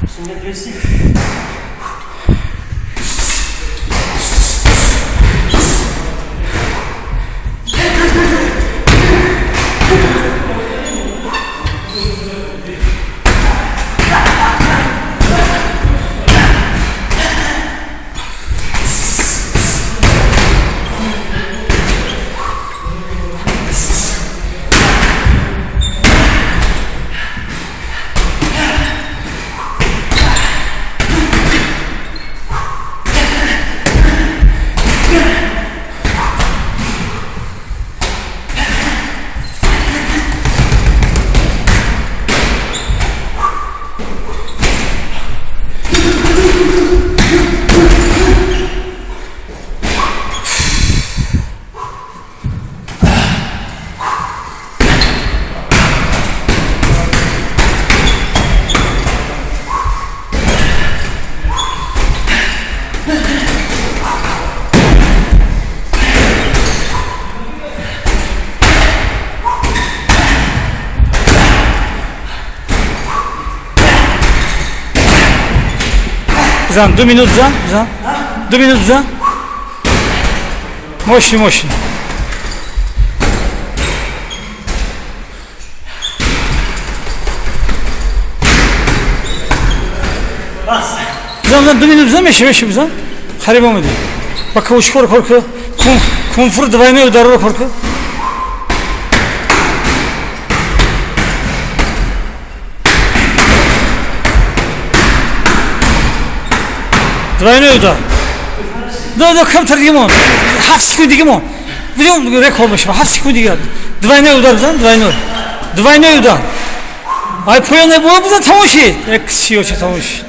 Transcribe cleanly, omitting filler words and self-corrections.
Sont agressifs. Бизан, 2 минут бизан, бизан. 2 минут бизан. Мощный, мощный. Бас. Бизан, бизан, 2 минут бизан, меша, меша, бизан. Хариб омадӣ. Ба каучукро кор ку. Кунг-фу двойной ударро кор ку. Двойной удар. Да, да, камтар дига мон. 7 секунд дига мон. Видим, рекорд мешава. 7 секунд дига. Двойной удар бизан, двойной. Двойной удар. Ай, поён боло бизан, тамом шид. Як сиёча тамом шид.